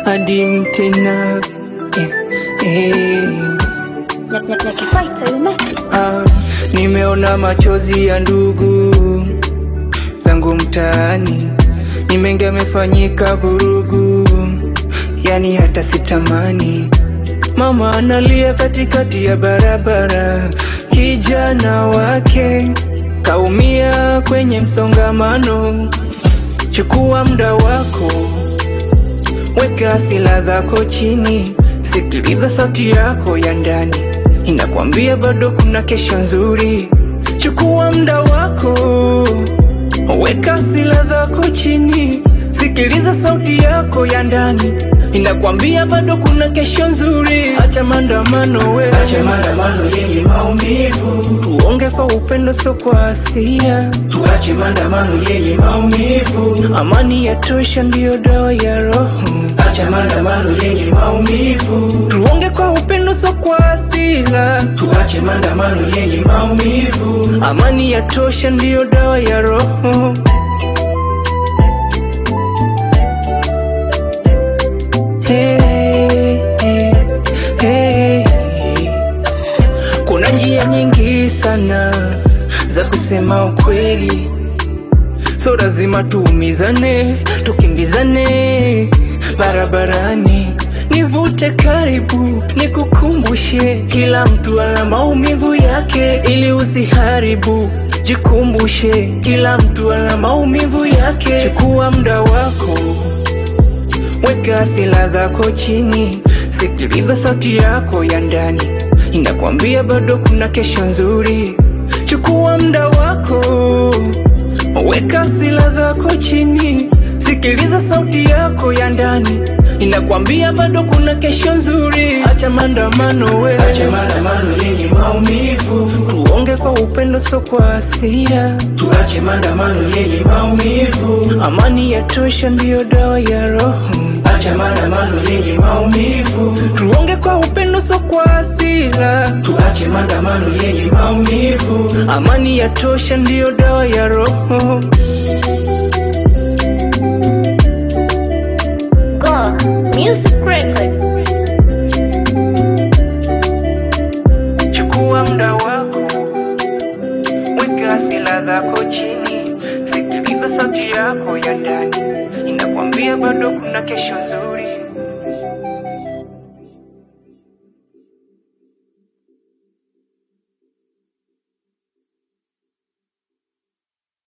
Adim tena nimeona machozi ya ndugu zangu mtaani, ni mengi yamefanyika vurugu, yani hata sitamani. Mama analia katikati ya barabara, kijana wake kaumia kwenye msongamano. Chukua muda wako, weka silaha zako chini, sikiliza sauti yako ya ndani, inakwambia bado kuna kesho nzuri. Chukua muda wako, weka silaha zako chini, sikiliza sauti yako ya ndani, inakwambia bado kuna kesho nzuri. Acha maandamano we, acha maandamano yenye maumivu, tuonge kwa upendo sio kwa hasira. Tuache maandamano yenye maumivu, amani ya tosha ndiyo dawa ya roho. Acha maandamano yenye maumivu, tuonge kwa upendo sio kwa hasira. Tuache maandamano yenye maumivu, amani ya tosha ndiyo dawa ya roho. Hey, hey, hey. Kuna njia nyingi sana za kusema ukweli, so lazima tuumizane, tukimbizane barabarani. Nivute karibu, nikukumbushe, kila mtu ana maumivu yake, ili usiharibu. Jikumbushe, kila mtu ana maumivu yake. Chukua muda wako, weka silaha zako chini, sikiliza sauti yako ya ndani, inakwambia bado kuna kesho nzuri. Chukua muda wako, weka silaha zako chini, sikiliza sauti yako ya ndani, inakwambia bado kuna kesho nzuri. Acha maandamano we, acha maandamano yenye maumivu, tuonge kwa upendo sio kwa hasira. Tuache maandamano yenye maumivu, amani ya tosha ndiyo dawa ya roho. Acha maandamano yenye maumivu, tuonge kwa upendo sio kwa hasira. Tuache maandamano yenye maumivu, amani ya tosha ndiyo dawa ya roho. Music Records. Chukua muda wako, weka silaha zako chini, sikiliza sauti yako ya ndani, inakwambia bado kuna kesho nzuri.